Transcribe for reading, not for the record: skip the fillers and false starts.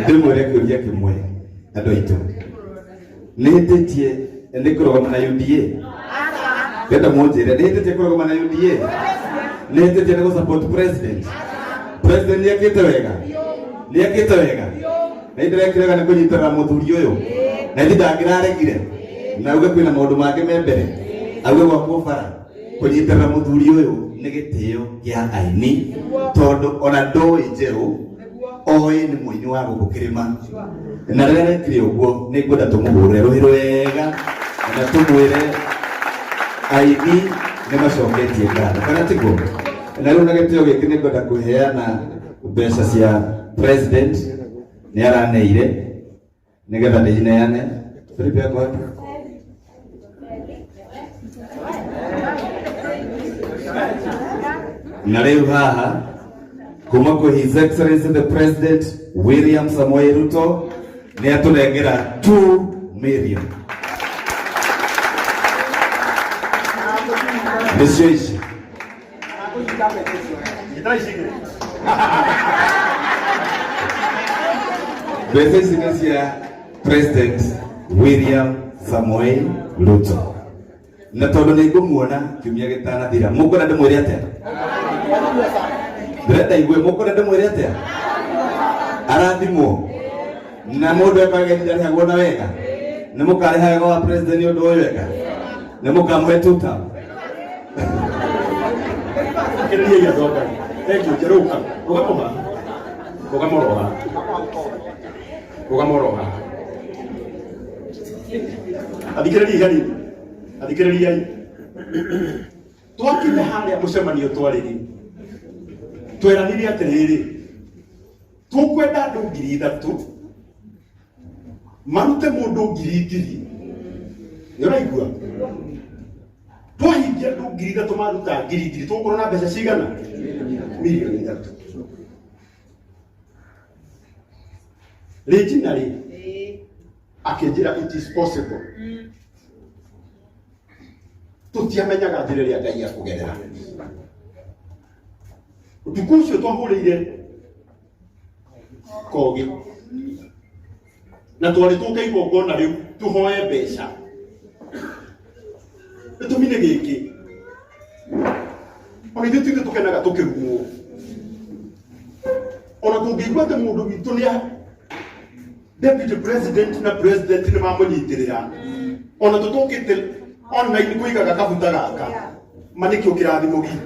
Ndĩmwĩre kĩũria kĩmwe andũ aitũ, nĩ hĩtĩtie nĩ kũrũgama na UDA? Ndĩrenda mũnjĩre, nĩ hĩtĩtie kũrũgama na UDA? Nĩ hĩtĩtie nĩ gũ-support president? President nĩ ekĩte wega, nĩ ekĩte wega, na ndĩrekire wega nĩ kũnyitĩrĩra mũthuri ũyũ, na ithe ndangĩraregire na auge kwĩna maũndũ mangĩ me mbere, auge gwakwo bara. Kũnyitĩrĩra mũthuri ũyũ nĩ gĩtĩo kĩa aini, tondũ ona ndũĩ njerũ oĩ nĩ mũini wa gũkũ kĩrĩma, na rĩrĩa arekire ũguo nĩ ngwenda tũmũhũrĩre rũhĩ rwega na tũmwĩre aini nĩ macoketie ngatho, kana tiguo? Na rĩu na gĩtĩo gĩkĩ nĩ ngwenda kũheana mbeca cia president, nĩ araneire nĩgetha ndĩcineane. Felipe ako wapi? Na rĩu haha kuma kwĩ His Excellency the President William Samoei Ruto nĩ atũnengera 2 million, nĩcio ici. Mbeca ici nĩ cia President William Samoei Ruto, na tondũ nĩ ngũmuona kiumia gĩtanathira, mũkwenda ndĩmwĩre atĩa? Ndĩrenda igue, mũkwenda ndĩmwĩre atĩa? Arathimwo na mũndũ ekaga ndarĩhagwo na wega, nĩ mũkarĩha wega wa president nĩ ũndũ ũyũ eka, nĩ mũkamũhe tuta. Kĩrĩria andũ a Ngai. Thank you. Njerũka. Rũgama haha. Rũgama oro haha. Rũgama oro haha. Athikĩrĩriai hanini. Athikĩrĩriai. Twakinya harĩa mũcemanio twarĩ rĩ, tweranire atĩrĩrĩ, tũkwenda andũ 3,000 marute mũndũ ngiri ngiri. Nĩ ũraigua? Twahingia andũ 3,000 maruta ngiri ngiri, tũgũkorwo na mbeca cigana? Mirioni 3. Regina rĩ akĩnjĩra it is possible. Tũtiamenyaga njĩra ĩrĩa Ngai akũgerera. Ũtukũ ũcio twahũrĩire kogi na twarĩ tũke igongona rĩu tũhoe mbeca. Gĩtũmi nĩ gĩkĩ, ona ithuĩ tuitũ tũkenaga tũkĩrumwo, ona tũngĩigua atĩ mũndũ witũ nĩ deputy president na president nĩ mamũnyitĩrĩra, ona tũtũkĩte online kũigaga kabuta gaka, ma nĩkĩo kĩrathimo gitũ.